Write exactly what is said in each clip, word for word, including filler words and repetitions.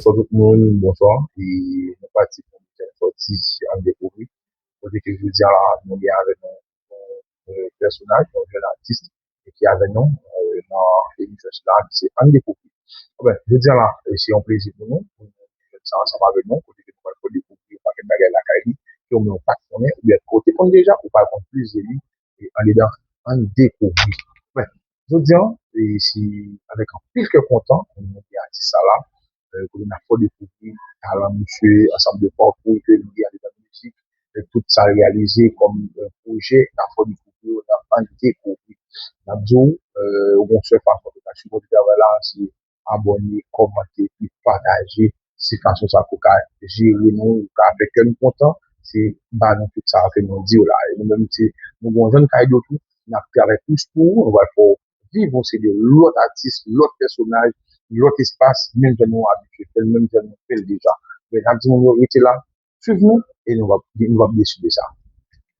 Bonswa tout moun, bonswa. E nou pati pou yon sòti, Ann Dekouvri. Kote ke jodi a la, nou gen avèk nou yon, yon pèsonaj, yon jèn atis, e ki avèk nou e, nan emisyon sila, se Ann Dekouvri. Anben, jodi a la, e se yon plezi pou nou, pou nou gen jèn sa ansanm avèk nou, kote ke nou pral fè dekouvri yon pakèt bagay lakay li, ke ou menm ou pa t konnen, oubyen ke ou te konn deja, ou pral konn plis de li, e andedan Ann Dekouvri. Anben, jodi a, e se avèk anpil kè kontan, nou gen atis sa la, e, kote n ap fè w dekouvri talan misye, ansanm de pakou ke li gen andedan mizik, e tout sa l reyalize kòm e, pwojè, n ap fè w dekouvri yo nan Ann Dekouvri. N ap di w, e, ou gen yon sèl fason pou w ka sipòte travay la, se abòne, kòmante, epi pataje. Se fason sa pou w ka jere nou, ou ka fè kè nou kontan, se ba nou tout sa ke nou di w la. E nou menm, se, nou gen yon jèn kay de tou, n ap travay plis pou ou, nou pral fè w viv yon seri de lòt atis, lòt pèsonaj, lòt espas, menm jan nou abitye fè l, menm jan nou fè l deja. Men n ap di moun yo rete la, swiv nou, e nou va, nou va desi de sa.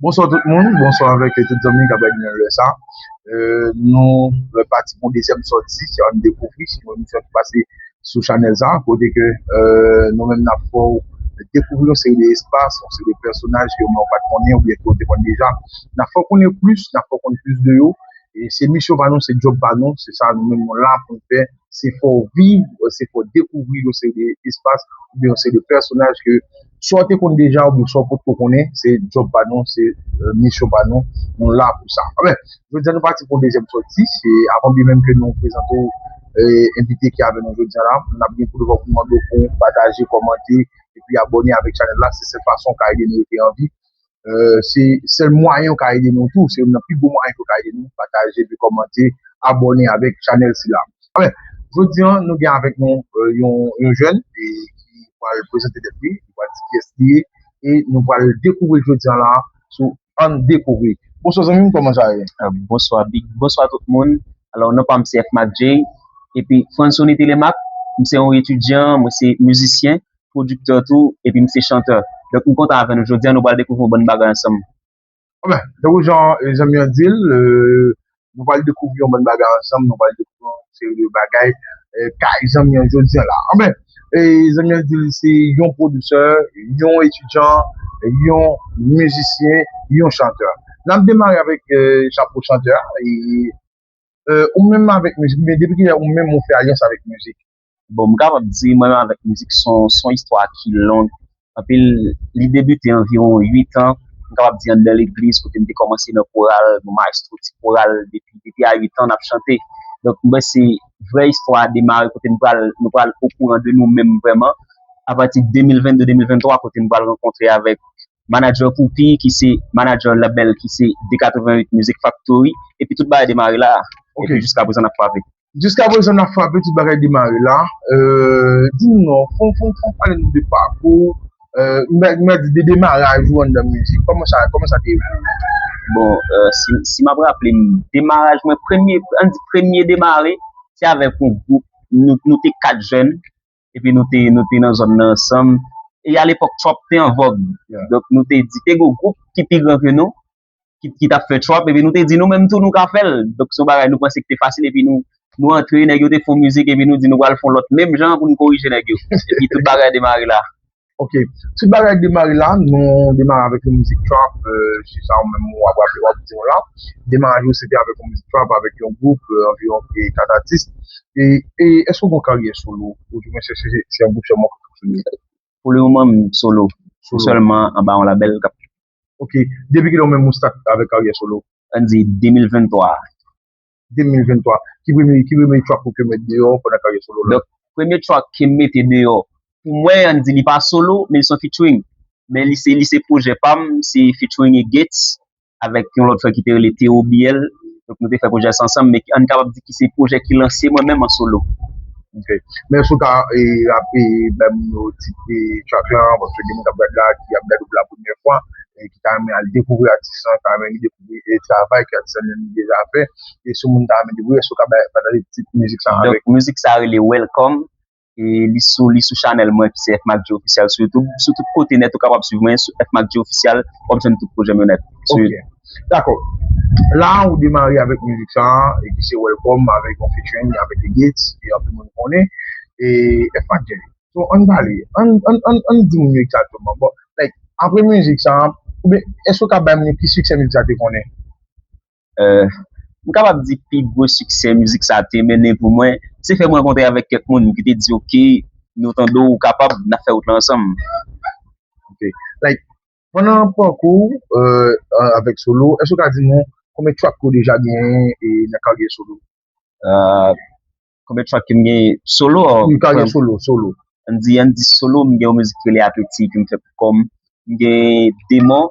Bonswa tout moun, bonswa avèk tout zanmi k ap gade nou lè sa. E, nou pati pou yon dezyèm sòti, se Ann Dekouvri, se yon emisyon ki pase sou chanèl sa, kote ke e, nou menm n ap fè w dekouvri yon seri de espas, yon seri de pèsonaj ke ou menm ou pa t konnen oubyen ke ou te konn deja. N ap fè w konnen plis, n ap fè w konn plis de yo. E se misyon pa nou, se djòb pa nou, se sa nou menm nou la pou n fè. Se fè w viv, se fè w dekouvri yon seri de espas oubyen yon seri de pèsonaj ke swa w te konn deja oubyen swa w potko konnen, se djòb pa nou, se e, misyon pa nou, nou la pou sa. Anben, jodi a nou pati pou yon dezyèm sòti, se avan byen menm ke nou prezante w e, envite ki avèk nou jodi a la, n ap gen kou de vwa pou n mande w pou w pataje, kòmante, epi abòne avèk chanèl la, se sèl fason w ka ede nou rete an vi. E, se sèl mwayen w ka ede nou tou, se youn nan pi gwo mwayen ke w ka ede nou, pataje, epi kòmante, abòne avèk chanèl sila. Anben, jodi a, nou gen avèk nou e, yon, yon jèn e, ki pral prezante tèt li, li pral di kiyès li ye, e nou pral dekouvri l jodi a la sou Ann Dekouvri. Bonswa zanmi m, kòman sa ye? Ah, bonswa Big, bonswa tout moun. Alò, non pa m se F Mac J, epi Franzoni Telemaque, m se yon etidyan, mwen se mizisyen, pwodiktè tou, epi m se chantè. Donk, m kontan avè nou jodi a, nou pral dekouvri yon bann bagay ansanm. Anben, tankou jan e, zanmi an di l, e, nou pral dekouvri yon bann bagay ansanm, nou pral dekouvri yon seri de bagay e, kay zanmi an jodi a la. Anben, e, zanmi an di l se yon pwodiktè, yon etidyan, yon mizisyen, yon chantè. N ap demare avèk e, chapo chantè a. E, e, ou menm avèk mizik, men depi kilè ou menm ou fè alyans avèk mizik? Bon, m kapab di mwen menm avèk mizik se yon, se yon istwa ki long. Anpil, li debite anviwon uit an. M kapab di anndan legliz kote m te kòmanse nan koral, nou maestro ti koral depi, depi a uit an n ap chante. Donk, mwen se vrè istwa a demare kote nou pral, nou pral okouran de nou menm vrèman. Apati de mil vennde, de mil venntwa, kote nou pral rankontre avèk manadjè Poupi, ki se manadjè labèl ki se de katreven uit Music Factory, epi tout bagay demare la. Ok. Epi jiska prezan n ap frape. Jiska prezan n ap frape, tout bagay demare la. E, di m non, fon, fon, fon pale nou de pakou, e, m va, m va di de demaraj ou anndan mizik. Kòman sa, kòman sa te ye? Bon, e, si, si m ap raple m, demaraj mwen, premye, ann di premye demare, se avèk yon gwoup, nou, nou te kat jèn, epi nou te, nou te nan zòn nan ansanm. E alepòk, trap te an vòg. Yeah. Donk, nou te di, te gen yon gwoup ki pi gran ke nou, ki, ki t ap fè trap, epi nou te di, nou menm tou, nou ka fè l. Donk, se yon bagay nou panse ki te fasil, epi nou, nou antre, nèg yo te fè yon mizik, epi nou di, nou pral fè yon lòt menm jan pou nou korije nèg yo. Epi tout bagay demare la. Ok. Tout bagay demare la, nou demare avèk yon mizik trap, e, se sa ou menm w ap raple, w ap di nou la. Demaraj ou se te avèk yon mizik trap, avèk yon gwoup, e, anviwon, e, kat atis. E, e èske w gen yon karyè solo? Ou di mwen se, se, se yon gwoup sèlman k ap fonksyone? Pou le moman, m solo. Solo. M sèlman anba yon labèl k ap. Ok. Depi kilè ou menm ou start avèk karyè solo? Ann di de mil venntwa. De mil venntwa. Ki premye, ki premye track ou te met deyò pandan karyè solo la? Donk, premye track ke m mete deyò, pou mwen, ann di li pa solo, men li se yon featuring. Men li se, li se pwojè pa m, se featuring e Gates, avèk yon lòt frè ki te rele Theo Biel. Donk, nou te fè pwojè sa ansanm, men ann kapab di ki se pwojè ki lanse mwen menm an solo. Ok. Men èske w ka, e, raple, ban m tit, e, track la, paske gen moun k ap gade la, ki ap gade w pou la premyè fwa, e ki ta renmen al dekouvri atis lan, ta renmen li dekouvri, e, travay ke atis lan li deja fè, e si moun ta renmen dekouvri, èske w ka bay, pataje tit mizik sa avèk. Donk, mizik sa rele Welcome, e li sou, li sou chanèl mwen ki se F Mac J Official sou YouTube. Sou tout kote nèt ou kapab swiv mwen sou F Mac J Official, w ap jwenn tout pwojè m yo nèt sou YouTube. Ok. Dakò. La, ou demare avèk mizik sa, e ki se Welcome, avèk yon featuring avèk The Gates, e anpil moun konnen. E F Mac J, So, ann pale, ann, ann, ann, ann di moun yo egzakteman. Bon, like, apre mizik sa, oubyen èske w ka bay moun yo ki siksè mizik sa te konnen? Euh, m kapab di pi gwo siksè mizik sa te mennen pou mwen, se fè m rankontre avèk kèk moun ki te di, "Ok, nou tande w, ou kapab, n ap fè wout la ansanm." Ok. Like, pandan pakou ou, euh, avèk Solo, èske w ka di nou konbyen track ke w deja genyen e nan karyè Solo? Euh, konbyen track ke m gen solo? Wi, karyè solo, solo. Ann di, ann di solo, m gen yon mizik ki rele Apeti ke m fè pou kò m. M gen Demon,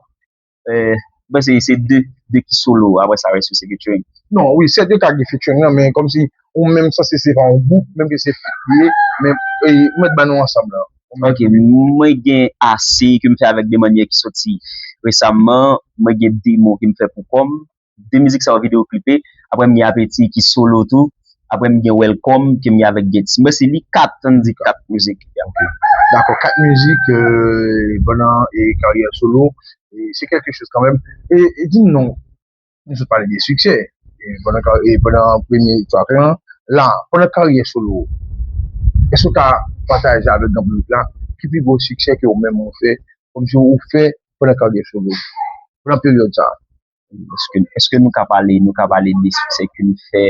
euh, m panse se de, de ki solo, apre sa rès yo se featuring. Non, wi, se de ka gen featuring nan, men kòmsi ou menm sanse se pa yon gwoup, menm ke se feat li ye, men e, ou mèt ban nou ansanm la. Ok, mwen gen Ase ke m fè avèk Demanyè ki soti resamman, mwen gen Demon ke m fè pou kò m, de mizik sa yo videyo klipe, apre m gen Apeti ki solo tou, apre m gen Welcome ke m gen avèk Gates. Mwen se li kat, ann di kat mizik. Dakò, kat mizik euh, pandan e karyè solo, e se kèlke choz kanmenm. E, e di m non, nou sot pale de siksè. E pandan, ka- e pandan premye track lan, la, pandan karyè solo, èske w ka pataje avèk gran piblik la ki pi gwo siksè ke ou menm ou fè, kòmsi ou fè pandan karyè solo, pandan peryòd sa? Èske, èske nou ka pale, nou ka pale de siksè ke n fè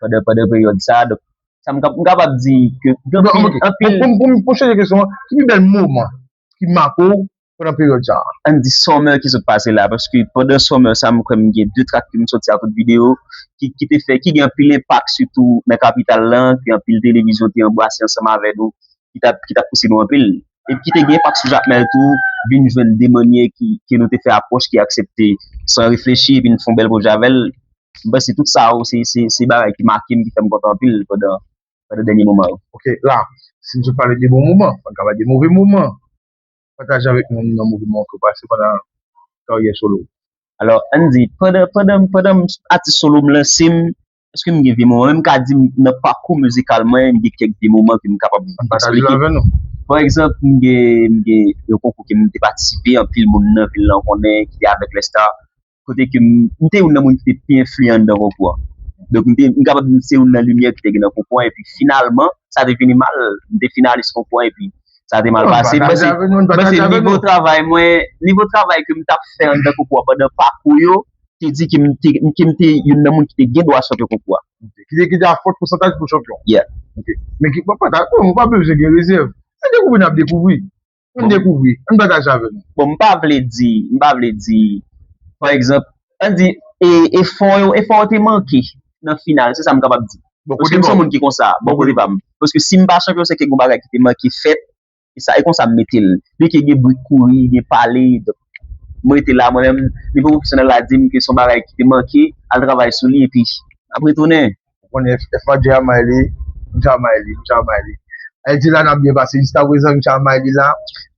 pandan, pandan peryòd sa? Donk, sa m kap- m kapab di ke gen anpil, anpil. Pou, pou, pou, pou chanje kesyon an, ki pi bèl moman ki make w pandan peryòd sa? Ann di summer ki sot pase la, paske pandan summer sa, m kwè m gen de track ke m soti ak tout videyo ki, ki te fè, ki gen anpil enpak, sitou nan kapital lan, ke anpil televizyon te anbrase ansanm avè nou, ki t ap, ki t ap pouse nou anpil. E ki te gen enpak sou Jakmèl tou, vin jwenn Demanyè ki, ke nou te fè apwòch, ki aksepte san reflechi, epi n fè yon bèl pwojè avè l. M panse tout sa yo, se, se, se bagay ki make m, ki fè m kontan anpil pandan, pandan dènye moman yo. Ok, la, si nou sot pale de bon moman, ann ka pale de move moman. Pataje avèk nou nan move moman ke w pase pandan karyè solo. Alò, ann di, pandan, pandan, pandan m atis solo m lanse m, èske m gen vye moman? Men m ka di m nan pakou mizikal mwen, m gen kèk vye moman ke m kapab eksplike. Pa egzanp, m gen, m gen yon konkou ke m te patisipe, anpil moun nan vil lan konnen, ki te avèk Lèsta. Kote ke m, m te youn nan moun ki te pi enfliyan anndan konkou an. Donk, m te, m kapab di m se youn nan limyè ki te gen nan konkou an, epi finalman, sa te vini mal, m te finalis konkou an, epi sa te mal pase. M panse, m panse nivo travay mwen, nivo travay ke m t ap fè anndan konkou an pandan pakou yo, te di ke m te, ke m te youn nan moun ki te gen dwa chanpyon konkou a. Ki te, ki te a fòt pousantaj pou chanpyon. Yeah. Ok. Men ki, pa, pa, pa, ou pa bezwen gen rezèv. Se dekouvri n ap dekouvri. Ann dekouvri. Ann pataje avè nou. Bon, m pa vle di, m pa vle di, pa egzanp, ann di, e, efò yo, efò yo te manke nan final, se sa m kapab di. Paske m se yon moun ki konsa, bò kote pa m. Paske si m pa chanpyon, se ke gon bagay ki te manke fèt, e sa, e konsa m mete l. Byenke gen bri k kouri, gen pale, donk, m rete la, mwen menm, nivo pwofesyonèl la di m ke se yon bagay ki te manke, al travay sou li, epi n ap retounen. Ou konnen, F F Madjè a may li, m sa may li, m sa may li. L di la n ap byen pase, jiskaprezan m sa may li la.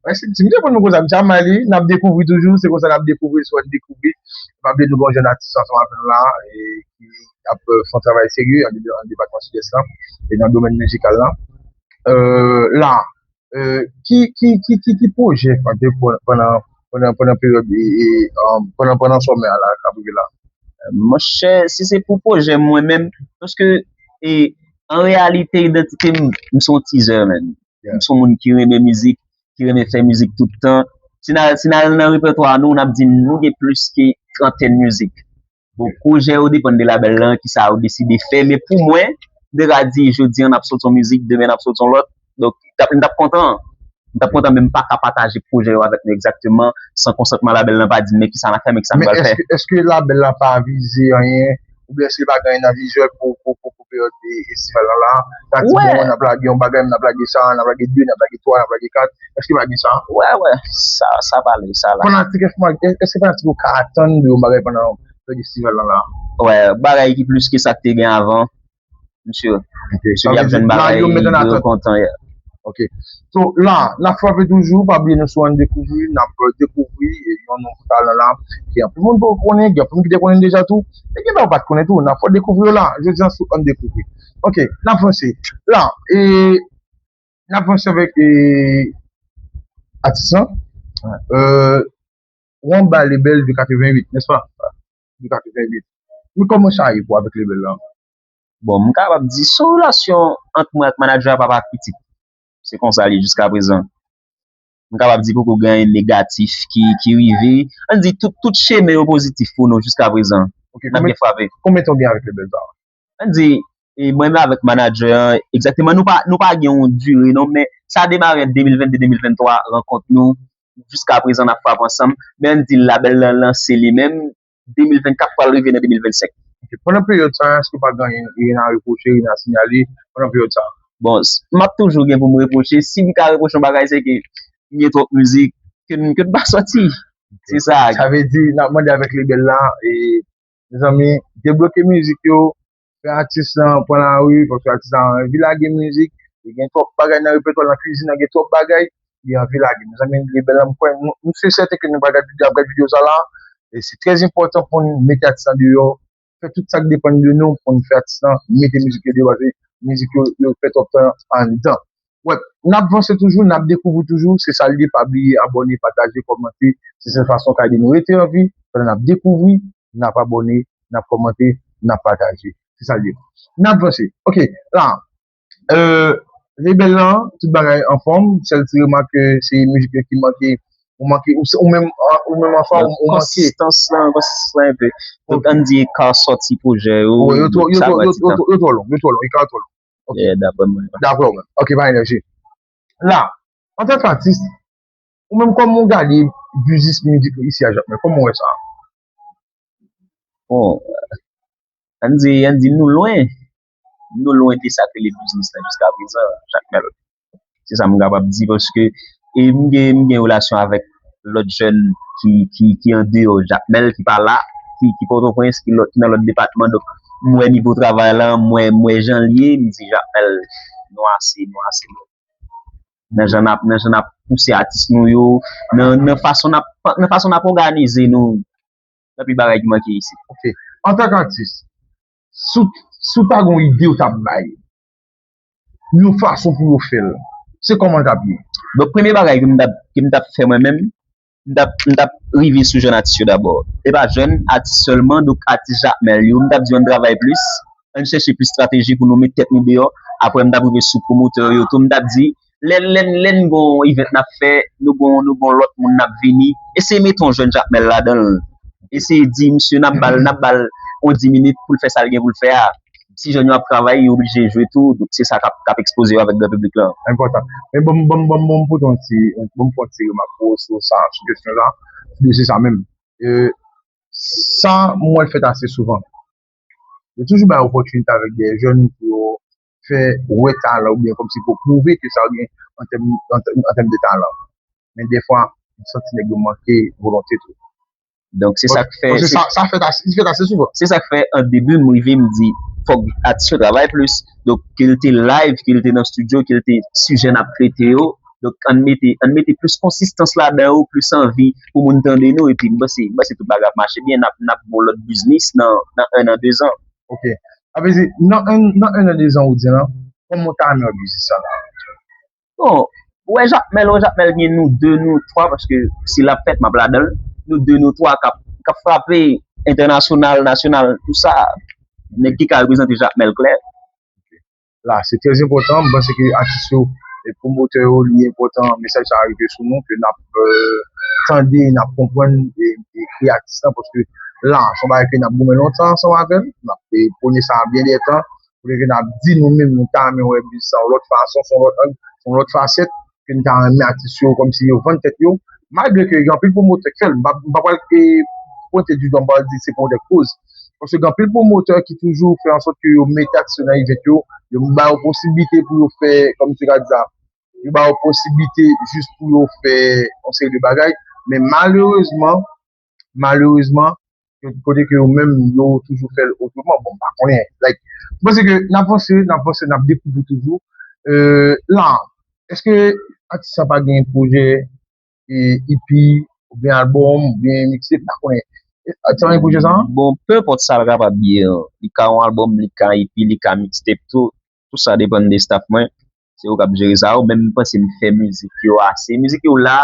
Mwen, si, si m te konn nou konsa, m sa may li, n ap dekouvri toujou, se konsa n ap dekouvri, sou n dekouvri. M ap di nou gen yon jèn atis ansanm avè nou la, e ki ap euh, fè yon travay serye an, an depatman Sidès lan, e nan domèn mizikal lan. Euh, la, euh, ki, ki, ki, ki, ki pwojè pandan, pandan, pandan, pandan peryòd, e, e, euh, pandan, pandan sòmè a la, k ap rive la? Monchè, si se pou pwojè mwen menm, paske e, an reyalite, idantite m, m se yon tizè, man. M se yon moun ki renmen mizik, ki renmen fè mizik tout tan. Si n al, si n al nan repètwa nou, n ap di nou gen plis ke trantèn mizik. Bon, pwojè yo depann de labèl lan, kisa yo deside fè. Men pou mwen, m te ka di jodi an n ap soti yon mizik, demen n ap soti yon lòt. Donk, t ap, m t ap kontan. M t ap kontan, men m pa ka pataje pwojè yo avèk nou egzakteman, san konsantman labèl lan pa di m men kisa n ap fè, men kisa n pral fè. Men èske, èske labèl lan pa vize anyen, oubyen èske li pa gen anyen nan vizyon pou, pou, pou, pou peryòd e, estival lan la? Sa di, bon, n ap lage yon bagay, n ap lage sa, n ap lage de, n ap lage twa, n ap lage kat. Èske pa gen sa? Wè, wè, sa, sa pale, sa la. Fanatik F M A, èske fanatik yo ka atann de yon bagay pandan peryòd estival lan la? Wè, bagay ki plis ke sa k te gen avan. Misye, misye ap jwenn bagay yo kontan, yeah. Ok. So, la, n ap frape toujou, pa bliye nou sou Ann Dekouvri, n ap dekouvri yon nouvo talan la, ki anpil moun poko konnen, gen anpil moun ki te konnen deja tou, e gen bagay yo pa t konnen tou, n ap fè w dekouvri yo la, jodi an sou Ann Dekouvri. Ok, n ap vanse. La, e, n ap vanse avèk, e, atis lan. Euh, w anba labèl de katreven uit, nèspa? De katreven uit. Men kòman sa ye pou avèk labèl lan? Bon, m kapab di, se yon relasyon ant mwen ak manadjè a, papa ak pitit. Se konsa li jiska prezan. M kapab di poko gen anyen negatif ki, ki rive. Ann di tout, tout chemen yo pozitif pou nou jiska prezan. Ok, n ap konbyen, byen frape. Konbyen tan w gen avèk label sa? Ann di, e mwen menm avèk manadjè an, egzakteman, nou pa, nou pa gen yon dire non, men sa demare an de mil vennde, de mil venntwa, rankont nou, jiska prezan n ap frape ansanm, men ann di label lan lanse li menm, de mil vennkat pral rive nan de mil vennsenk. Ok, pandan peryòd sa, èske w pa gen anyen, anyen a repwoche, anyen a siyale pandan peryòd sa? Bon, s- m ap toujou gen pou m repwoche. Si m ka repwoche yon bagay, se ke m gen twòp mizik ke m, ke m pa sòti. Se sa. Sa vle di, n ap mande avèk label la, e, mezanmi, debloke mizik yo, fè atis lan pran lari, paske atis lan anvi lage mizik, li gen twòp bagay nan repètwa l, nan kwizin nan gen twòp bagay, li anvi lage. Mezanmi, label la, m kwè, m, m si sèten ke nou pral gad, ap gad videyo sa la, e se trè enpòtan pou n mete atis lan deyò, fè tout sa k depann de nou pou n fè atis lan mete mizik yo deyò, paske mizik yo, yo fè twòp tan anndan. Wè, n ap vanse toujou, n ap dekouvri toujou, se sa l ye, pa bliye abòne, pataje, kòmante, se sèl fason k ede nou rete an vi, pandan n ap dekouvri, n ap abòne, n ap kòmante, n ap pataje, se sa l ye. N ap vanse. Ok, la, euh, label lan, tout bagay anfòm, sèl ti remak, euh, se mizik yo ki manke, ou manke, ou, ou menm, ou menm anfòm, ou manke. Konsistans lan, konsistans lan enpe. Donk, ok, ann di eka sòti pwojè yo, wi, yo twò, yo twò, yo, yo twò, yo twò long, yo twò long, eka twò long. Ok. Yeah, daprè mwen. Daprè w menm. Ok, pa enerji. La, antanke atis, ou menm kòman w gade biznis mizik isi a Jakmèl? Kòman w wè sa? Bon, ann di, ann di nou lwen. Nou lwen de sa k rele biznis lan jiska prezan, Jakmèl. Se sa m kapab di, paske e m gen, m gen relasyon avèk lòt jèn ki, ki, ki andeyò Jakmèl, ki pa la, ki, ki Pòtoprens, ki lòt, ki nan lòt depatman. Donk, m wè nivo travay lan, m wè, m wè jan l ye, m di Jakmèl, nou ase, nou ase. Nan jan n ap, nan jan n ap pouse atis nou yo, nan, nan fason n ap, nan fason n ap òganize nou, anpil bagay ki manke isit. Ok. Antanke atis, si w, si w ta gen yon ide w t ap bay, yon fason pou yo fè l, se kòman l t ap ye? Donk, premye bagay ke m t ap, ke m t ap fè mwen menm, m t ap, m t ap rive sou jèn atis yo dabò. E pa jèn atis sèlman, donk atis Jakmèl yo, m t ap di yo ann travay plis, ann chèche plis estrateji pou nou met tèt nou deyò. Apre, m t ap rive sou pwomotè yo tou, m t ap di, lè, lè, lè n gon event n ap fè, nou gon, nou gon lòt moun n ap vini, eseye mete yon jèn Jakmèl ladan l. Eseye di misye n ap ba l, n ap ba l yon dis minit pou l fè sa l gen pou l fè a. Si jèn yo ap travay, yo oblije jwe tou. Donk, se sa k ap, k ap ekspoze yo avèk gran piblik lan. Enpòtan. Men ban m, ban m, ban m, ban m pote yon ti, ban m fè yon ti remak pou ou sou sa, sou kesyon sa. Se sa menm. E, sa, m wè l fèt ase souvan. Yo toujou bay opòtinite avèk de jèn pou yo fè wè talan oubyen kòmsi pou pwouve ke sa yo gen an tèm, an tèm, an tèm de talan. Men defwa, m santi nèg yo manke volonte tou. Donk, se sa k fè, paske se sa, sa fèt ase, li fèt ase souvan. Se sa k fè, an debi, m rive, m di, fòk atis yo travay plis. Donk, ke l te live, ke l te nan estidyo, ke l te sijè n ap trete yo. Donk, ann mete, ann mete plis konsistans ladan yo, plis anvi pou moun tande nou. Epi, m panse, m panse tout bagay ap mache byen, n ap, n ap gon lòt biznis nan, nan en an, de zan. Ok. Sa vle di, nan en, nan en an, de zan, ou di lan, kòman w ta renmen wè biznis sa la? Bon, ou wè Jakmèl, ou wè Jakmèl gen nou de, nou twa, paske si l ap fèt, m ap ladan l. Nou de, nou twa k ap, k ap frape entènasyonal, nasyonal, tou sa. Nèg ki ka reprezante Jakmèl klè. La, se trè enpòtan. M panse ke atis yo e pwomotè yo, li enpòtan mesaj sa a rive sou nou, ke n ap, euh, tande, n ap konprann e, e kri atis lan, paske la, se yon bagay ke n ap goumen lontan ansanm avè l, n ap, e, pwone sa byen dè tan, kote ke n ap di nou menm, nou ta renmen wè biznis sa yon lòt fason, se yon lòt ang, se yon lòt fasèt, ke n ta renmen atis yo, kòmsi yo vann tèt yo, malgre ke gen anpil pwomotè k fè l, m pa, m pa pral, e, pwente didwa, m pa pral di se pwomotè k koz, paske gen anpil pwomotè ki toujou fè ansòt ke yo mete atis yo nan event yo, yo ba yo posiblite pou yo fè, kòmsi yo ka di sa, yo ba yo posiblite jis pou yo fè yon seri de bagay, men malerezman, malerezman, kote ke yo menm, yo toujou fè l otreman, bon, m pa konnen, like, m panse ke n ap vanse, n ap vanse, n ap dekouvri toujou. Euh, la, èske atis sa pa gen pwojè e, E P, oubyen albòm, oubyen mixtape, m pa konnen. E, sa gen pwojè sa? Bon, pe enpòt sa l kapab ye an, li ka yon albòm, li ka E P, li ka mixtape tou. Tou sa depann de staff mwen. Se yo k ap jere sa. Ou menm m panse m fè mizik yo ase. Mizik yo la,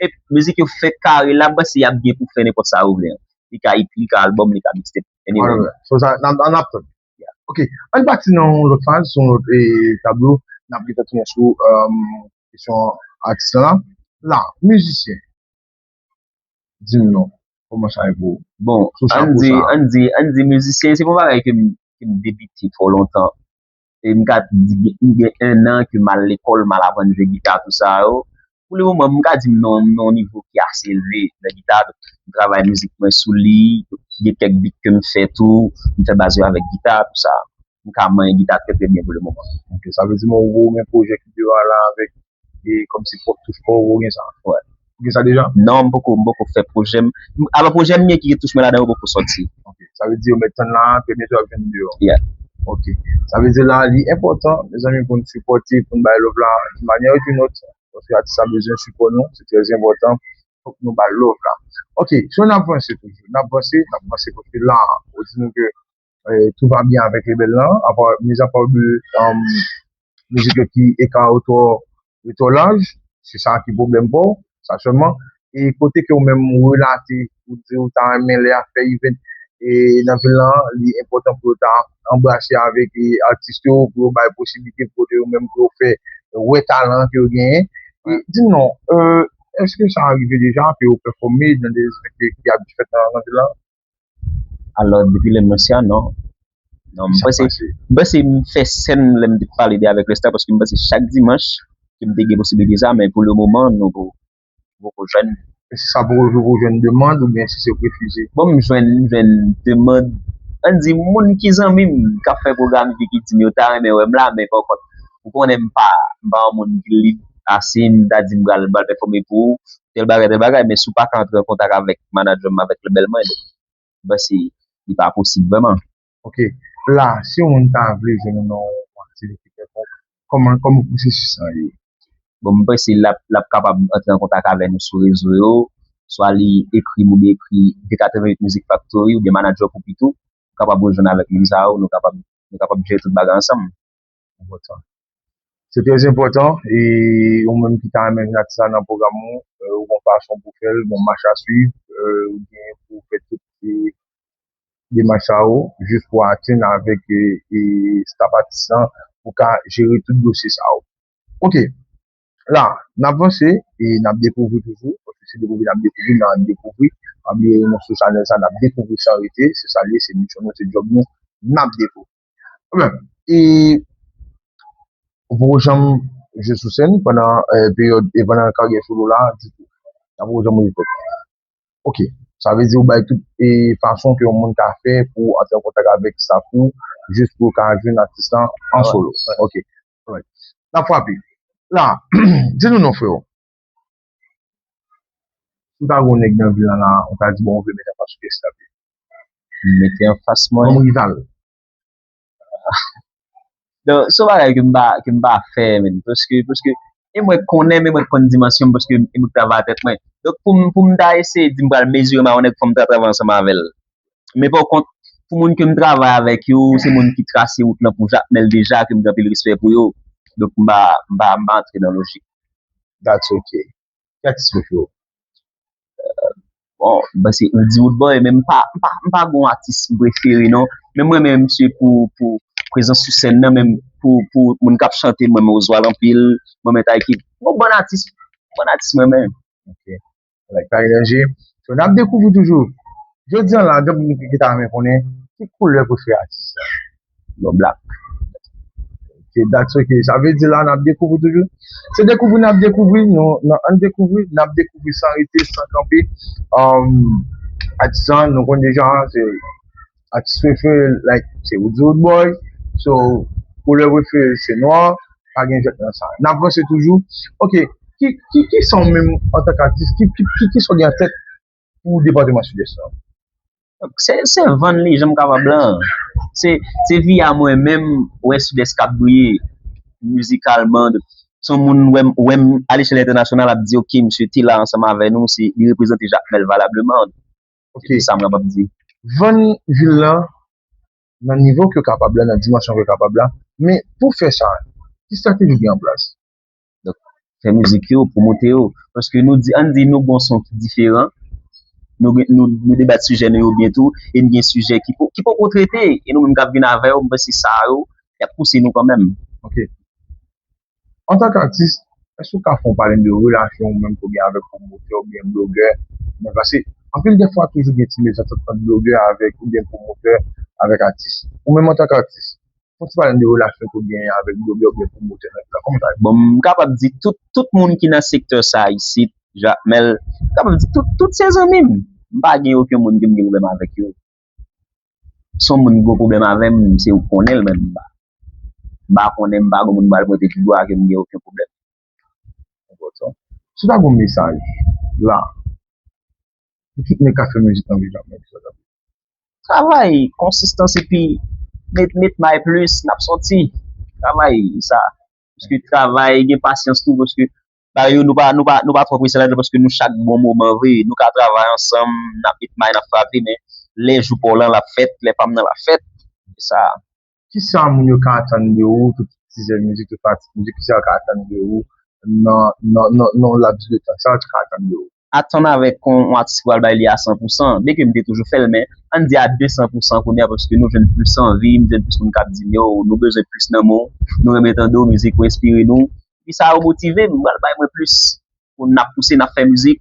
e mizik yo fè kare la, m panse y ap gen pou fè nenpòt sa yo vle an. Li ka E P, li ka albòm, li ka mixtape. Anyway. Alright. So sa, n ap, n ap tann. Ok, ann pati nan yon lòt faz, sou yon lòt, e, tablo, n ap gentan tounen sou, um, kesyon atis la. La, mizisyen, di m non, kòman sa ye pou ou? Bon, sou chapo sa. Ann di, ann di, ann di mizisyen, se pa yon bagay ke m, ke m debite twò lontan. E m ka di, gen- m gen enn an ke m al lekòl, m al aprann jwe gita, tou sa yo. Pou le moman, m ka di m nan, nan yon nivo ki ase elve nan gita. M travay mizik mwen sou li, gen kèk beat ke m fè tou, m fè baz yo avèk gita, tou sa. M ka manyen gita trè, trè byen pou le moman. Ok, sa vle di, mwen, ou gen pwojè ki deyò a la avèk, e kòmsi pwòp touch pa w, ou gen sa? Wè. Ou gen sa deja? Non, m poko, m poko fè pwojè m. Alò, pwojè m gen ki gen touch mwen ladan yo poko sòti. Ok, sa vle di, yo mèt tann la, trè byento y ap jwenn deyò. Yeah. Ok. Sa vle di la, li enpòtan, mezanmi, pou n sipòte, pou n bay love la, d'une manière ou d'une autre. Paske atis la bezwen sipò nou, se trè enpòtan. Fòk nou ba l love la. Ok, so n ap vanse toujou. N ap vanse, n ap vanse paske la, ou di nou ke, eh, tout va byen avèk rebèl lan, apa, mizapa de, um, mizik yo ki eka yo twò, yo twò laj, se sa ki pwoblèm pa w, sa sèlman. E kote ke ou menm ou relate, ou di ou ta renmen lè y ap fè event e nan vil lan, li enpòtan pou yo ta anbrase avèk e, atis yo, pou yo bay posiblite pou kote yo menm pou yo fè wè talan ke yo genyen. E, di m non, euh, èske sa rive deja ke yo pèfòme nan de event ki, ki abitye fèt nan, nan vil lan? Alò, depi lè m nan Sya, non. Non, m panse, m panse m fè sèn lè m te pale de avèk Resta, paske m panse chak dimanch ke m te gen posiblite sa, men pou le moman, nou poko, poko jwenn. E si sa poko jwe, poko jwenn demann oubyen si se refize? Bon, m jwenn, m jwenn demann. Ann di, moun ki zanmi m k ap fè pwogram epi ki di m yo ta renmen wè m la, men pa kont, ou konnen m pa, m pa yon moun ki lib ase, m ta di m pral, pral pèfòme pou ou, tèl bagay, tèl bagay, men si w pa ka antre an kontak avèk manadjè m, avèk lebèl mwen, m panse li pa posib vrèman. Ok. La, si yon moun ta vle jwenn ou nan yon aktivite kèlkonk, kòman, kòman pwosesis lan ye? Bon, m panse l ap, l ap kapab antre an kontak avè nou sou rezo yo, swa li ekri m oubyen ekri D katreven uit Music Factory oubyen manadjè Poupito, ou kapab rejwenn avèk moun sa yo, nou kapab, nou kapab jere tout bagay ansanm. Enpòtan. Se trè enpòtan, e ou menm ki ta renmen jwenn atis la nan pwogram ou, euh, ou gon fason pou fè l, gon mach a swiv, euh, ou gen pou fè tout, e, demach sa yo, jis pou atenn avèk, e, e, staff atis lan, pou ka jere tout dosye sa yo. Ok, la, n ap vanse, e n ap dekouvri toujou, paske se dekouvri n ap dekouvri, n ap dekouvri, pa bliye nou sou chanèl sa, n ap dekouvri san rete, se sa l ye, se misyon nou, se djòb nou, n ap dekouvri. Bon, e ou poko janm jwe sou sèn pandan, eh, peryòd, e pandan karyè solo la, ditou. Sa poko janm rive fèt. Ok. Sa vle di ou bay tout, e, fason ke yon moun ka fè pou antre an kontak avèk staff ou, jis pou yo ka jwenn atis lan an solo. Ok. Alright. N ap frape. La, di nou non, freo. Si w ta gen yon nèg nan vil lan la, ou ta di, bon, ou vle mete anfas sou pyès la. Mete anfas mwen. Yon rival. Donk, se yon bagay ke m pa, ke m pa fè, menm. Paske, paske, e mwen k konnen, men mwen k konn dimansyon m, paske e mwen k travay a tèt mwen. Donk, pou m, pou m ta eseye di m pral mezire m a yon nèg, fò m ta travay ansanm avè l. Men pa kont, pou moun ke m travay avèk yo, se moun ki trase wout lan pou Jakmèl deja, ke m gen anpil respè pou yo. Donk, m pa, m pa, m pa antre nan lojik. That's ok. Ki atis prefere w? Bon, m panse Oudi Roodboy, men m pa, m pa, m pa gon atis m prefere, non. Men mwen menm, misye pou, pou prezans sou sèn nan, menm pou, pou moun k ap chante, mwen renmen Oswald anpil, mwen renmen Taiki. Bon, bon atis, bon atis mwen menm. Ok. Like, pa gen danje. So, n ap dekouvri toujou. Jodi a la, gen moun ki, ki ta renmen konnen ki koulè prefere atis la. Bon, black. Ok, that's ok. Sa vle di la, n ap dekouvri toujou. Se dekouvri n ap dekouvri, nou, nan ann dekouvri, n ap dekouvri san rete, san kanpe. Um, atis lan, nou konn deja, se atis prefere, like, se Oudi Roodboy. So, koulè prefere, se nwa. Pa gen jwèt nan sa. N ap vanse toujou. Ok, ki, ki, ki sa w menm antank atis, ki, ki, ki, ki sa w gen an tèt pou depatman Sidès lan? Se, se vann li jan m kapab lan. Se, se vi a mwen menm, wè Sidès k ap briye mizikalman. Se yon moun wè m, wè m alechèl entènasyonal ap di, ok, misye te la ansanm avè nou, se, li reprezante Jakmèl valableman. Ok. Se sa m kapab di. Vann vil lan nan nivo ke w kapab la, nan dimansyon ke w kapab la. Men pou fè sa, ki estrateji w gen an plas? Donk, fè mizik yo, pwomote yo. Paske nou di, ann di nou gon son ki diferan, nou, gen- nou, nou debat sijè nou yo byen tou, e n gen sijè ki po- ki poko trete, e nou menm k ap vin avè yo, m panse sa yo, y ap pouse nou kanmenm. Ok. Antank atis, Èske w ka fè yon pale de relasyon ou menm ke w gen avèk pwomotè oubyen blogè? Men paske anpil de fwa toujou gen ti mezantant ant blogè avèk oubyen pwomotè avèk atis. Ou menm antanke atis, fè yon ti pale de relasyon ke w gen avèk blogè oubyen pwomotè nan tan. Kòman sa ye? Bon, m kapab di tout, tout moun ki nan sektè sa isit, Jakmèl, m kapab di tout, tout se zanmi m. M pa gen okenn moun ke m gen pwoblèm avèk yo. Si yon moun gen pwoblèm avè m, se ou k konnen l, men m pa, m pa konnen, m pa gen moun m pral pote figi a ke m gen okenn pwoblèm. Enpòtan. Si w ta gen yon mesaj la pou tout nèg k ap fè mizik nan vil la, men ki sa t ap ye? Travay, konsistans epi met, met may plis, n ap sòti. Travay, sa. Paske travay, gen pasyans tou, paske bagay yo, nou pa, nou pa, nou pa twò prese ladan l, paske nou chak gon moman vre. Nou ka travay ansanm, n ap met may, n ap frape, men lè jou pa w lan, l ap fèt, lè pa m nan, l ap fèt. Se sa. Kisa moun yo ka atann de ou, tout tizè mizik, tout fanatik mizik, kisa yo ka atann de ou nan, nan, nan, nan yon laps de tan? Sa yo ka atann de ou? Atann avèk yon, yon atis ki pral bay li a san pou san, byenke m te toujou fè l, men ann di a de san pou san kounye a, paske nou jwenn plis anvi, m jwenn plis moun k ap di m, yo, nou bezwen plis nan men w, nou renmen tande w, mizik ou enspire nou. Epi sa yo motive m, pral bay mwen plis pou n ap pouse, n ap fè mizik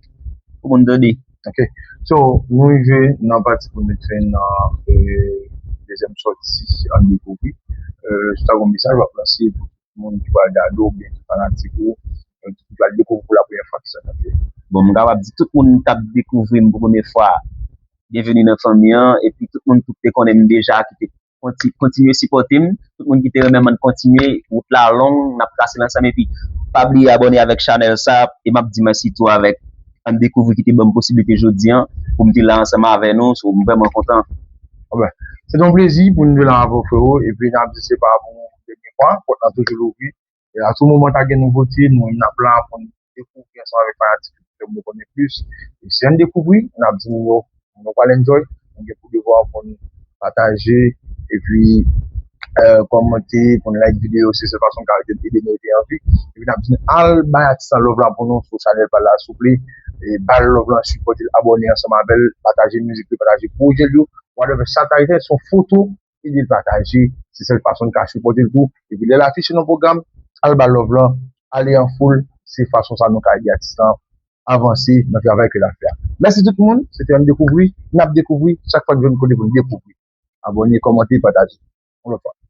pou moun tande. Ok. So, nou rive nan pati pou nou met fen nan, euh, dezyèm sòti Ann Dekouvri. Euh, si w ta gen yon mesaj w ap lanse pou tout moun ki pral gade w oubyen ki fanatik ou, euh, ki pral dekouvri w pou la premyè fwa, ki sa n ap fè? Bon, m kapab di tout moun k ap dekouvri m pou premye fwa, byenveni nan fanmi an, epi tout moun ki te konnen m deja, ki te konti-, kontinye sipòte m, tout moun ki te renmen m, ann kontinye, wout la long, n ap trase l ansanm, epi pa bliye abòne avèk chanèl sa, e m ap di mèsi tou avèk Ann Dekouvri ki te ban m posiblite jodi an, pou m te la ansanm avè nou, so, m vrèman kontan. Bon, se te yon plezi pou nou te la avè w, frero, epi n ap di se pa pou dènye fwa, pòt lan toujou louvri. E a tou moman ta gen nouvote, nou menm n ap la pou n dekouvri ansanm avèk fanatik yo pou nou konnen plis. E si Ann Dekouvri, n ap di nou yo, nou pral enjoy, nou gen pou devwa pou n pataje, epi, euh, kòmante, pou n like videyo, se sèl fason n ka ede nou rete anvi. Epi n ap di nou al bay atis lan love la pou nou sou chanèl pa l la, souple. E ba l love lan, sipòte l, abòne ansanm avè l, pataje mizik li, pataje pwojè l yo, whatever sa ta ye, se yon foto, ede l pataje, se sèl fason n ka sipòte l tou. Epi lè l afiche nan pwogram, al ba l love lan, ale an foul, se fason sa nou ka ede atis lan avanse nan travay ke l ap fè a. Mèsi tout moun, se te Ann Dekouvri, n ap dekouvri, chak fwa n jwenn kote pou n dekouvri. Abòne, kòmante, pataje. Yon lòt fwa.